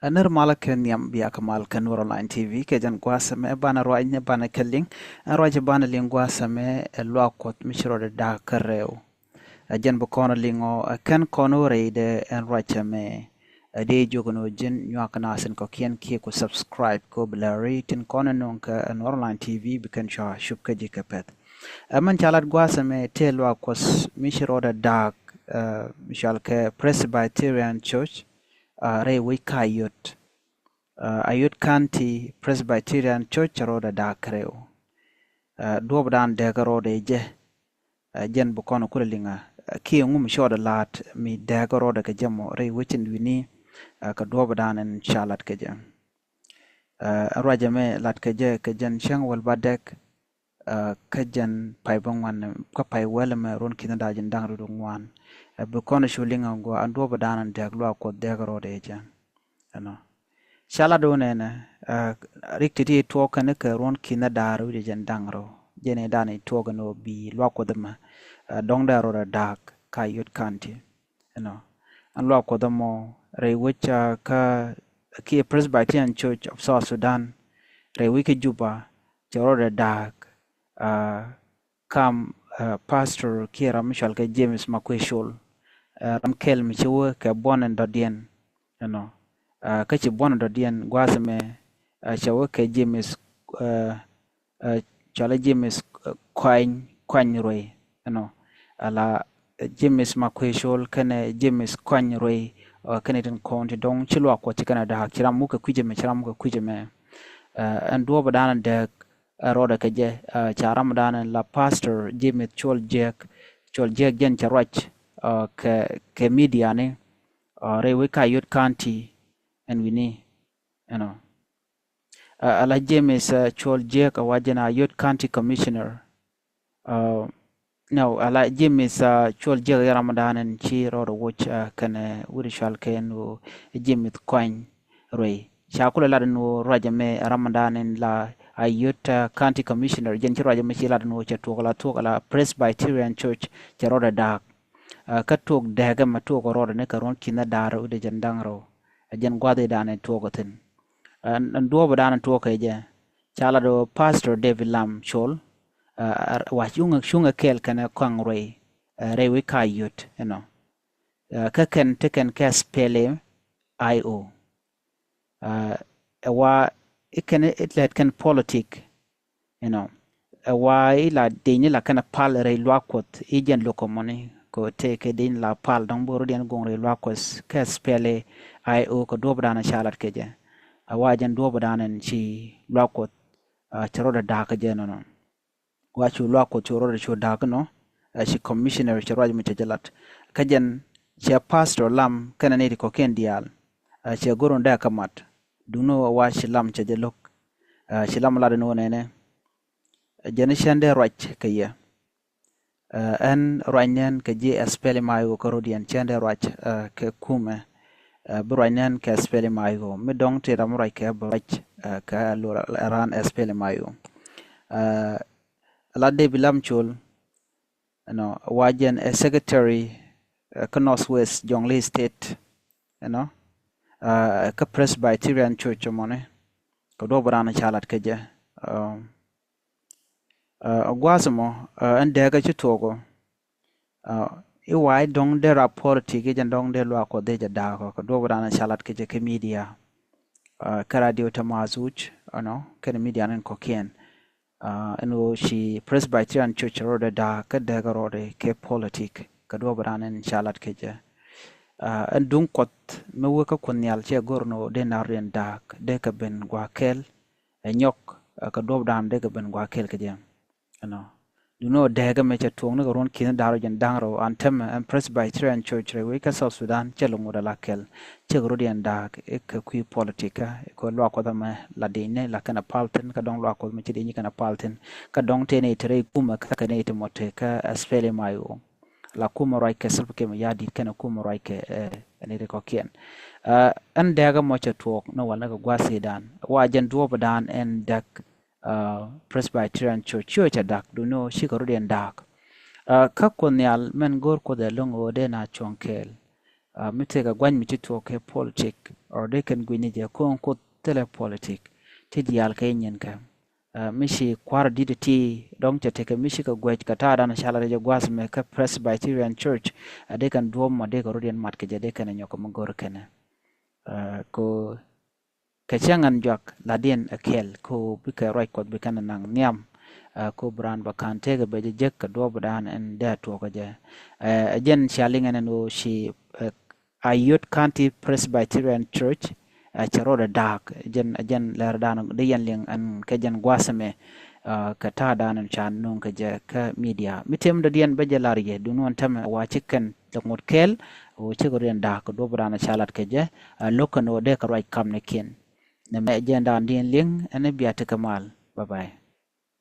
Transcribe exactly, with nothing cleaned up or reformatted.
Ɛ nir malä kɛ nhiam bia kɛ mal kɛ Nuɔr Online T V kɛ jɛn gua̱a̱th ɛmɛ banɛ ruac ni banɛ kɛ liŋ. Ɛn ruac banɛ liŋ gua̱a̱th ɛmɛ ɛ luaak Kuɔth mi ci rɔɔdɛ da̱a̱k kärɛw. Ɛ jɛn bi kɔn liŋ ɔ ɛ kɛn kɔn wä rɛydɛ ɛn ruac ɛmɛ. Ɛ dee jiök ni wä ji̱n nyuak kɛ naath in kɔ̱kiɛn kiɛ ku subscribe kɛ wä bi lɛ ri tin kɔn ɛ nuŋ kɛ Nuɔr Online T V bi kɛn cua cup kä ji̱ kɛ pɛth. Ɛ mɛn ca lat gua̱a̱th ɛmɛ tëë luaak Kuɔth mi ci rɔɔdɛ da̱a̱k, ɛ mi cɔal kɛ Presbyterian Church, ɛ rɛy wec kä Ayot. Ɛ Ayot County Presbyterian Church cɛ rɔɔdɛ da̱a̱k kärɛw. Ɛ duɔ̱ɔ̱pdan dääk rɔɔdɛ jɛ. Ɛ jɛn bi kɔn kulɛ liŋ ɛ kiɛ ŋu mi cɔɔdɛ la̱a̱t mi dääk rɔɔdɛ kɛ jɛ mɔ rɛy wec in wi̱ni. Ɛ kɛ duɔ̱ɔ̱pdan in ca lat kɛ jɛ. Ɛ ruac ɛmɛ lat kɛ jɛ kɛ jɛn cäŋ wäl ba dɛk. Ɛ kä jɛn pay bä ŋuan kä pay wäl ɛmɛ ruɔ̱n ki̱n da̱a̱ ji̱n da̱ŋ rɛw ŋuan. Ɛ bi kɔn cu liŋ ɛ gua ɛn duɔ̱ɔ̱pdan in dääk luaak Kuɔth dääk rɔɔdɛ jɛ. Ɛnɔ ca lat wä nɛnɛ, ɛ rik ti ti tuɔɔk kɛn kɛ ruɔ̱n ki̱n da̱a̱ rɛw jɛ jɛn da̱ŋ rɛw jɛn i̱ da̱a̱n i̱ tuɔɔk ɛn ɣöö bi luaak Kuɔth ɛmɛ, ɛ dɔ̱ŋ dee rɔɔdɛ da̱a̱k kä Ayot County. Ɛnɔ ɛn luaak Kuɔth ɛmɔ rɛy wec kä kiɛ Presbyterian Church of South Sudan rɛy wec kä Juba cɛ rɔɔdɛ da̱a̱k. Ɛ kam ɛ pastor kiɛ ram mi cɔal kɛ James Makuei Col. Ɛ ram kɛl mi ci wä kɛ buɔ̱n in dɔ̱diɛn. Ɛnɔ ɛ kä ci buɔ̱n in dɔ̱diɛn gua̱a̱th ɛmɛ ɛ cɛ wä kɛ James ɛ ɛ cɔalɛ James ɛ Kuany Kuany Ruei. Ɛnɔ ala ɛ James Makuei Col kɛnɛ James Kuany Ruei. Ɛ kɛnɛ tin kɔn ti dɔ̱ŋ ci luaak Kuɔth ci kɛnɛ da̱a̱k ci ram muk kɛ kui̱c ɛmɛ ci ram muk kɛ kui̱c ɛmɛ. Ɛ ɛn duɔ̱ɔ̱pdan in dääk ɛ rɔɔdɛ kɛ jɛ ɛ ca ramdan in la Pastor James Col Jiɛk. Col Jiɛk jɛn cɛ ruac ɛ kɛ kɛ mediani ɛ rɛy wec kä Ayot County ɛn wi̱ni. Ɛnɔ ɛ ala James ɛ Col Jiɛk ɛ wa jɛn Ayot County Commissioner. Ɛ nɛ ala James ɛ Col Jiɛk ɛ ramdan in ci rɔɔdɛ woc ɛ kɛnɛ wi̱r cɔal kɛn ɣöö James Kuany Ruei. Ca kulɛ lat ɛn ɣöö ruac ɛmɛ ɛ ramdan in la Ayot ɛ County Commissioner jɛn ci ruac ɛmɛ ci lat ɛn ɣöö cɛ tuɔɔk ala tuɔɔk ala Presbyterian Church cɛ rɔɔdɛ da̱a̱k. Ɛ kä tuɔɔk dääk ɛmɛ tuɔɔk rɔɔdɛ ni kɛ ruɔ̱n ki̱n da̱a̱r rɛw wi̱cdɛ jɛn da̱ŋ rɛw. Ɛ jɛn gua̱a̱th i̱ da̱a̱n in tuɔɔk ɛ thi̱n. Ɛ ɛn duɔ̱ɔ̱pdan in tuɔɔk kɛ jɛ ca lat ɣöö Pastor David Lam Col ɛ wa cuŋ cuŋ ɛ kɛɛl kɛnɛ Kuany Ruei ɛ rɛy wec kä Ayot. Ɛnɔ ɛ kä kɛn ti kɛn kɛ SPLA IO. Ɛ ɛ wa i̱ kɛn i̱ lɛt kɛn politik. Ɛnɔ ɛ wa i̱ la deny ni la kɛn pal rɛy luaak Kuɔth i̱ jɛn lo̱k kɔmɔni kɛ tëë kɛ deny la pal dɔ̱ŋ bi rɔ̱diɛn go̱ŋ rɛy luaak Kuɔth kɛ SPLA IO kɛ duɔ̱ɔ̱pdan ca lat kɛ jɛ. Ɛ wa jɛn duɔ̱ɔ̱pdan ɛn ci luaak Kuɔth ɛ cɛ rɔɔdɛ da̱a̱k kɛ jɛ nɔnɔ. Wa cu luaak Kuɔth cu rɔɔdɛ cu da̱a̱k nɔ ɛ ci commissioner cɛ ruac mi cɛ jɛ lat. Kä jɛn cɛ Pastor Lam kɛnɛ nɛy ti kɔ̱kiɛn diaal ɛ cɛ go̱r ni dee kä mat. Duŋni ɣöö wa ci Lam cɛ jɛ lo̱k ɛ ci Lam lat ni ɣöö nɛnɛ ɛ jɛn cɛn dee ruac kɛ yɛ. Ɛ ɛn ruac nɛn kɛ ji̱ SPLM IO kä rɔ̱diɛn cɛn dee ruac ɛ kɛ kumɛ. Ɛ bi ruac nɛn kɛ SPLM IO mi dɔ̱ŋ ti ram ruac kɛ bi ruac ɛ kɛ lor ɛ raan SPLM IO. Ɛ la David Lam Col ɛnɔ wa jɛn ɛ secretary ɛ kä North West Jonglei State. Ɛnɔ ɛ kä Presbyterian Church mɔni kɛ duɔ̱ɔ̱pdan ca lat kɛ jɛ. Ɛ ɛ gua̱a̱th mɔ ɛ ɛn dääkä ci tuɔɔk ɔ. Ɛ i̱ wa i̱ dɔ̱ŋ dee rap politik i̱ jɛn dɔ̱ŋ dee luaak Kuɔth dee jɛ da̱a̱k ɔ kɛ duɔ̱ɔ̱pdan ca lat kɛ jɛ kɛ media. Ɛ kä radio te math wuc ɛnɔ kɛnɛ media ni kɔ̱kiɛn. Ɛ ɛn ɣöö ci Presbyterian Church rɔɔdɛ da̱a̱k kä dääkä rɔɔdɛ kɛ politik kɛ duɔ̱ɔ̱pdan ca lat kɛ jɛ. Ɛ ɛn duŋ Kuɔth mi wee kä Kuoth Nhial cɛ go̱r ni ɣöö dee nar rɔ̱diɛn da̱a̱k dee kɛ ben gua̱a̱th kɛl. Ɛ nyɔk ɛ kɛ duɔ̱ɔ̱pdan dee kɛ ben gua̱a̱th kɛl kɛ jɛ. Ɛnɔ duŋni ɣöö dääkä mɛ cɛ tuɔɔk ni kɛ ruɔ̱n ki̱n da̱a̱r rɛw jɛn da̱ŋ rɛw an täämɛ ɛn Presbyterian Church rɛy wec kä South Sudan cɛ lɛ ŋot ala kɛl. Cɛ kɛ rɔ̱diɛn da̱a̱k i̱ kɛ kui̱ politikä i̱ kɛ luaak Kuɔth ɛmɛ la deny ni la kɛn a pal thi̱n kä dɔ̱ŋ luaak Kuɔth mɛ ci deny kɛn a pal thi̱n. Kä dɔ̱ŋ tëë nɛy te rɛy kumɛ kä kɛ nɛy te mɔ te kä SPLM IO. La kumɛ ruac kɛ Salva Kiir Mayardit kɛnɛ kumɛ ruac kɛ ɛ nɛy te kɔ̱kiɛn. Ɛ ɛn dääkä mɔ cɛ tuɔɔk ni wal ni kɛ gua̱a̱th i̱ da̱a̱n wa jɛn duɔ̱ɔ̱pdan ɛn däk. Ɛ Presbyterian Church ciö cɛ da̱k duŋni ɣöö cikɛ rɔ̱diɛn da̱a̱k. Ɛ kä Kuoth Nhial mɛn go̱o̱r Kuoth ɛ lo̱ŋ ɣöö dee na cuɔ̱ŋ kɛɛl. Mi tekɛ gua̱ny mi ci tuɔɔk kɛ politik, ɔ dee kɛn gui̱ni jɛ ko̱o̱ŋ Kuoth thilɛ politik ti diaal kɛ nyin kɛ. Mi ci kua̱r di̱t ti dɔ̱ŋ cɛ tekɛ mi ci kɛ guɛc kɛ ta̱a̱ dan cal rɛc gua̱a̱th mɛ kä Presbyterian Church. A dee kɛn duɔ̱ɔ̱p mɔ dee kɛ rut yɛn mat kɛ jɛ dee kɛn nyɔk mi go̱r kɛnɛ. Ko kɛ cäŋ ɛn juak la diɛn ɛ kɛl ko bikɛ ruac Kuɔth bikɛn naŋ nhiam. Ko bi raan bɛ ka̱n tekɛ bɛ jɛ jek kɛ duɔ̱ɔ̱p dan ɛn dee tuɔɔk kɛ jɛ. Ɛ jɛn cia liŋ ɛn ɛn ɣöö ci Ayod County Presbyterian Church. Cɛ rɔɔdɛ da̱a̱k jɛn jɛn lɛr dan dee yɛn liŋ ɛn kɛ jɛn gua̱a̱th mɛ. Kɛ ta̱a̱ dan ɛn ca nuŋ kɛ jɛ kä media mi tem dɔ̱diɛn bä jɛ lar yɛ dunuɔn tämɛ wa ci kɛn lɛ ŋot kɛɛl. Ɣöö cikɛ riɛn da̱a̱k kɛ duɔ̱p dan ca lat kɛ jɛ. Lo̱k kɛn ɣöö dee kɛ ruac kam ni kiɛn. Nɛ mɛ jɛn dan diɛn liŋ ɛn bia tekɛ mal. Bye bye.